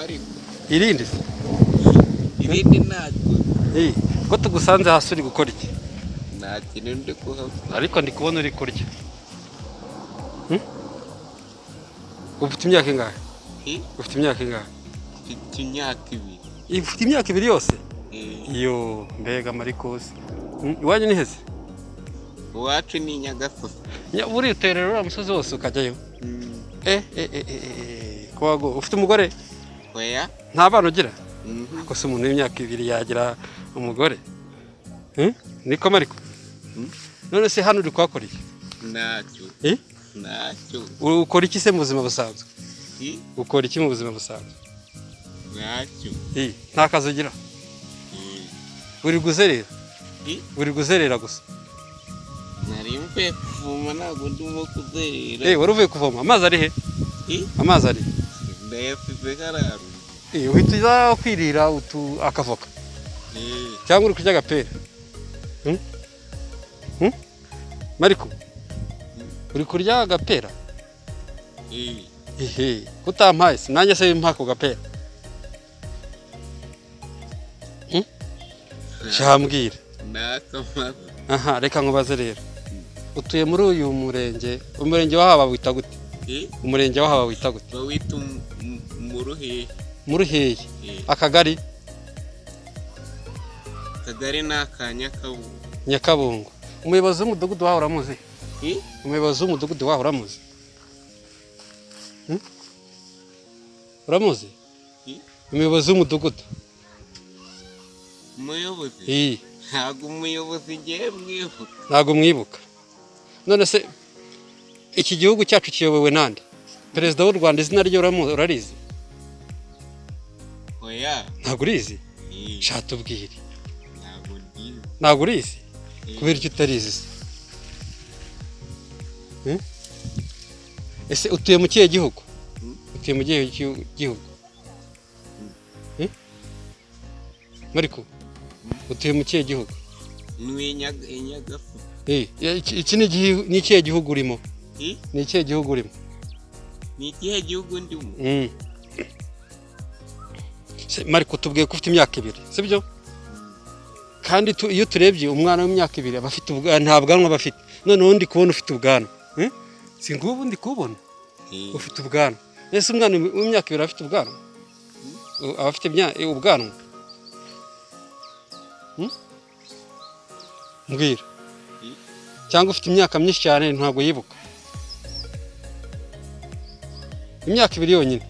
Mariko. Irindi se? Irindi ntacyo. Ko tugusanze hasi uri gukora iki? Nta kintu ndi kuhakora. Ariko ndi kubona uri kurya. Ufite imyaka ingahe? Ufite imyaka ingahe? Mfite imyaka 2. Ufite imyaka 2 yose? Iyo mbega Marcos. Iwanyu ni heze? Iwacu ni Nyagasozi. Uriterera uriya musozi wose ukajyayo? Kogo ufite umugore? Oya. Nta bana ugira? Ko se umuntu w'imyaka 2 yagira umugore? Niko Mariko? None se hano uri kuhakora iki? Ntacyo. Ntacyo. Ukora iki se mu buzima busanzwe? Ukora iki mu buzima busanzwe? Ntacyo. Nta kazi ugira? Uri guzerera? Uri guzerera gusa? Nari mvuye kuvoma, ntabwo ndimo kuzerera. Wari uvuye kuvoma? Amazi ari he? Amazi ari? Ndayasize hariya. Uhita uza kwirira akavoka? Cyangwa uri kurya agapera? Mariko, uri kurya agapera? Ehe, utampaye se nanjye se mpa ako gapera. Cyambwira. Aha, reka nkubaze rero. Utuye muri uyu murenge, umurenge waha bawita gute? Umurenge waha bawita gute? Bawita Muruhehe. Muruhehe. Akagari? Akagari ni aka Nyakabungo. Nyakabungo. Umuyobozi w'umudugudu waho uramuzi? Umuyobozi w'umudugudu waho uramuzi? Uramuzi? Umuyobozi w'umudugudu. Umuyobozi? Ntabwo umuyobozi ngiye mwibuka. Ntabwo mwibuka. None se iki gihugu cyacu kiyobowe nande? Perezida w'u Rwanda izina rye urarizi? Oya. Ntabwo urizi? Shatubwire. Ntabwo ndizi. Ntabwo urizi? Kubera icyo utarizi se? Ese utuye mu kihe gihugu? Utuye mu kihe gihugu? Mariko, utuye mu kihe gihugu? Ni Nyagasozi. Iki ni ikihe gihugu urimo? Ni ikihe gihugu urimo? Ni ikihe gihugu ndimo? Mariko, tubwiye ko ufite imyaka 2, sibyo? Kandi iyo turebye umwana w'imyaka 2 aba afite nta bwanwa aba afite. Noneho ndi kubona ufite ubwanwa. Si ngubu ndi kubona ufite ubwanwa. Ese umwana w'imyaka 2 afite ubwanwa? Aba afite ubwanwa? Mbwira. Cyangwa ufite imyaka myinshi cyane ntabwo yibuka. Imyaka 2 yonyine.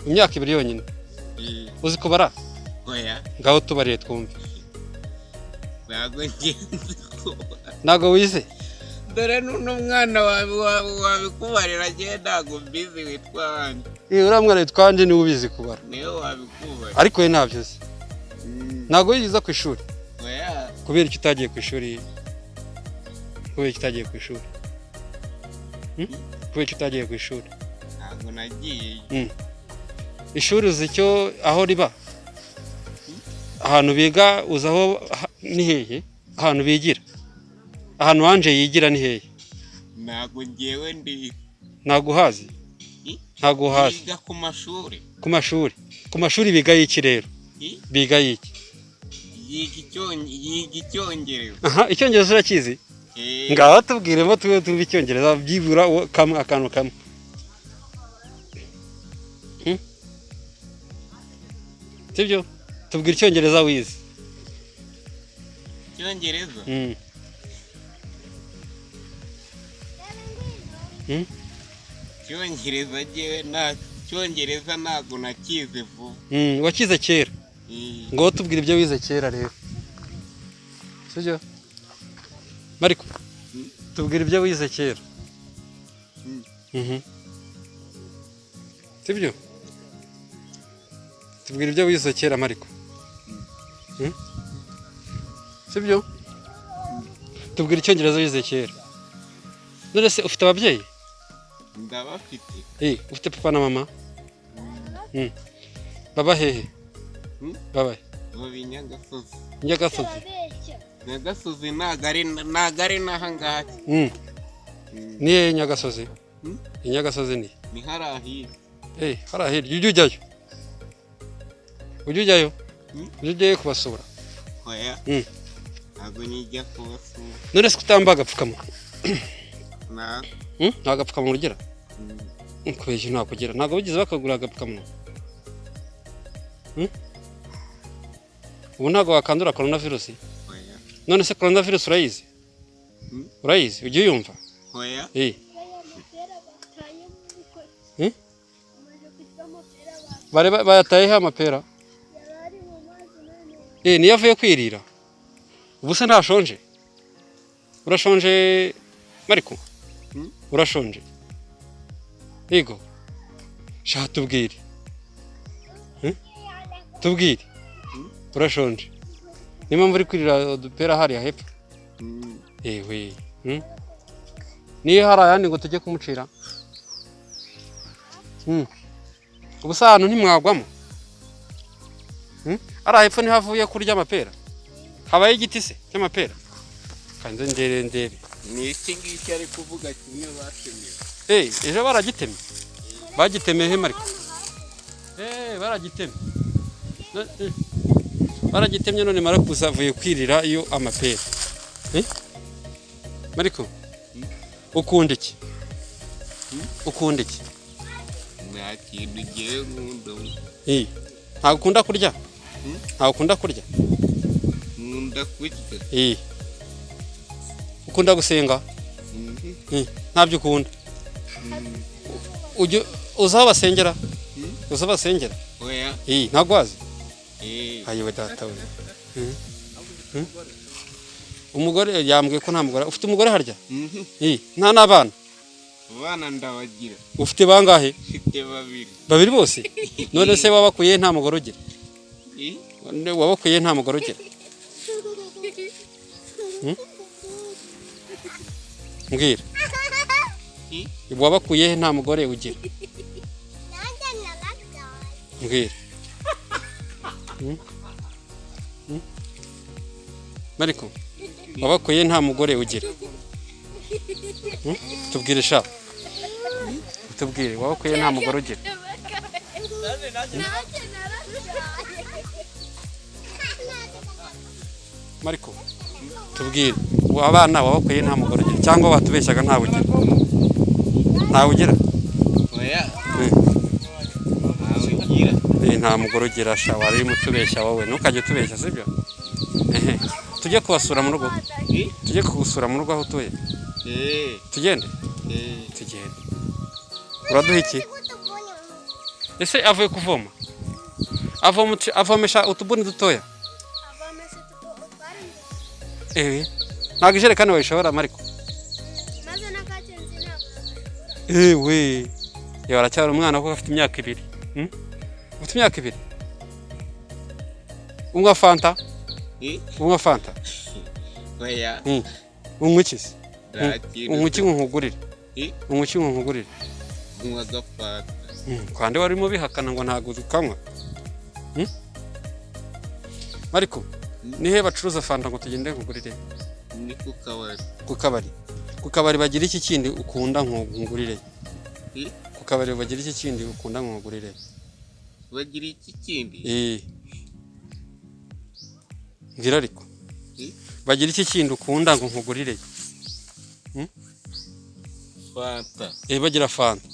Imyaka 2 yonyine. Uzi kubara? Oya. Ngaho tubariye twumve. Ntabwo ngenzi kubara. Ntabwo wize? Dore n'uno mwana wabikubarira ngewe ntabwo mbizi witwa Anje. Uriya mwana witwa Anje niwe ubizi kubara. Niwe wabikubarira. Ariko we ntabyo uzi. Ntabwo wigeze ku ishuri? Oya. Kubera icyo utagiye ku ishuri? Kubera icyo utagiye ku ishuri? Kubera icyo utagiye ku ishuri? Ntabwo nagiye. Ishuri uzi icyo aho riba? Ahantu biga uzi aho ni hehe? Ahantu bigira? Ahantu Anje yigira ni hehe? Ntabwo ngewe ndi. Ntabwo uhazi? Ntabwo uhazi. Biga ku mashuri. Ku mashuri. Ku mashuri biga iki rero? Biga iki? Yiga icyongereza. Aha, icyongereza urakizi? Ngaho tubwiremo tube tumve icyongereza byibura kamwe akantu kamwe. Sibyo? Tubwire icyongereza wize. Icyongereza? Icyongereza ngewe nta cyongereza ntabwo nakize vuba. Wakize kera. Ngo tubwire ibyo wize kera rero. Sibyo? Mariko, tubwire ibyo wize kera. Sibyo? Tubwire ibyo wize kera Mariko. Sibyo? Tubwire icyongereza wize kera. None se ufite ababyeyi? Ndabafite. Ufite papa na mama? Baba hehe? Baba. Baba i Nyagasozi. Nyagasozi. Nyagasozi ntago ari naha ngaha. Ni hehe Nyagasozi? Nyagasozi ni? Ni hariya hirya. Hariya hirya ujya ujyayo? Ujya ujyayo? Mm. Ujya ujyayo kubasura? Oya. Mm. Ntabwo nijya kubasura. None se kutamba agapfukamunwa? Na. Nta gapfukamunwa ugira? Mm. Kubera iki ntabwo ugira? Ntabwo bigeze bakagura agapfukamunwa? Ubu ntabwo wakandura korona virusi? Oya. None se korona virusi urayizi? Mm. Urayizi? Ujya uyumva? Oya. Eh. Bari bayatayeho amapera? Niyo avuye kwirira. Ubu se ntashonje? Urashonje Mariko? Mm. Urashonje? Yego. Sha tubwire. Tubwire. Mm. Urashonje? Niyo mpamvu uri kwirira udupera hariya hepfo? Mm. Ewe. Niyo hari ayandi ngo tujye kumucira? Ubu se ahantu ntimwagwamo? Ari hepfo niho avuye kurya amapera? Habaye igiti se cy'amapera? Kanze ndebe ndebe. Ni iki ngiki ari kuvuga kimwe batemye. Ejo baragitemye? Bagitemye he Mariko? Baragitemye. Baragitemye none Mariko avuye kwirira iyo amapera. Mariko? Ukunda iki? Ukunda iki? Nta kintu ngiye nkunda. Ntabwo ukunda kurya? Ntabwo ukunda kurya? Nkunda kurya. Ukunda gusenga? Ntabyo ukunda? Uzi aho basengera? Uzi aho basengera? Oya. Ntabwo wazi? Ayiwe data we. Umugore yambwiye ko nta mugore. Ufite umugore harya? Nta n'abana? Abana ndabagira. Ufite bangahe? Mfite babiri. Babiri bose? None se wabakuye nta mugore ugira? Wabakuye nta mugore ugira? Mbwira. Wabakuye nta mugore ugira? Mbwira. Mariko, wabakuye nta mugore ugira? Tubwire sha. Tubwire, wabakuye nta mugore ugira? Mariko, tubwire, abana wabakuye nta mugore ugira cyangwa watubeshyaga nta ugira? Nta ugira? Oya. Nta ugira. Nta mugore ugira sha, wari urimo utubeshya wowe, ntukajye utubeshya, sibyo? Tujye kubasura mu rugo. Tujye kugusura mu rugo aho utuye. Tugende? Tugende. Uraduha iki? Ese avuye kuvoma? Avomesha utubuni dutoya? Ntabwo ijerekani wayishobora Mariko? Ewe. Yewe aracyari umwana kuko afite imyaka 2. Ufite imyaka 2? Unywa fanta? Unywa fanta? Oya. Unywa iki se? Unywa iki nkugurire? Unywa iki nkugurire? Unywa agafanta. Kandi warimo bihakana ngo ntabwo ukanywa. Mariko, nihe bacuruza fanta ngo tugende nkugurire? Ni ku kabari. Ku kabari. Ku kabari bagira iki kindi ukunda nkugurire? Ku kabari bagira iki kindi ukunda nkugurire? Bagira iki kindi? Mbwira ariko. Bagira iki kindi ukunda ngo nkugurire? Fanta. Bagira fanta.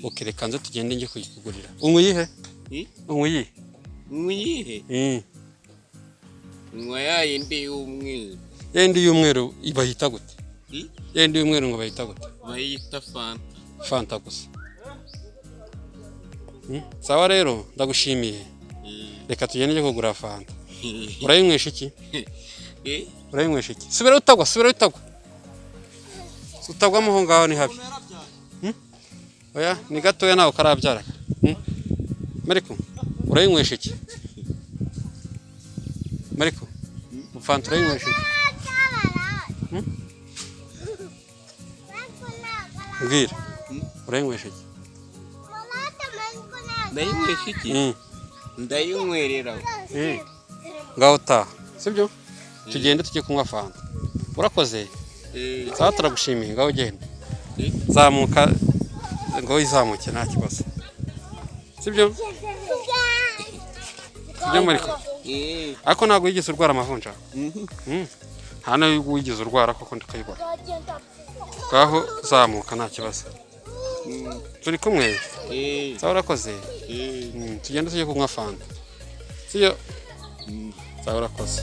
Okay, reka nze tugende njye kuyikugurira. Unywa iyihe? Unywa iyihe? Unywa iyihe? Unywa ya yindi y'umweru. Ya yindi y'umweru bayita gute? Ya yindi y'umweru ngo bayita gute? Bayita fanta. Fanta gusa. Sawa rero ndagushimiye. Reka tugende njye kugura fanta. Urayinywesha iki? Urayinywesha iki? Subira utagwa, subira utagwa. Utagwamo aho ngaho ni habi. Oya, ni gatoya nawe karabyara. Mariko, urayinywesha iki? Mariko, fanta urayinywesha iki? Mbwira, urayinywesha iki? Ndayinywesha iki? Ndayinywerera. Ngaho taha, sibyo? Tugende tujye kunywa fanta. Urakoze? Sawa, turagushimiye, ngaho ugenda. Zamuka, ngo izamuke nta kibazo. Sibyo? Sibyo Mariko? Eh. Ariko ntabwo wigeze urwara amavunja? Mhm. Nta nayo wigeze urwara koko, ndakayibona. Ngaho zamuka, nta kibazo. Turi kumwe. Eh. Sawa, urakoze. Eh. Tugende tujye kunywa fanta, sibyo? Sawa, urakoze.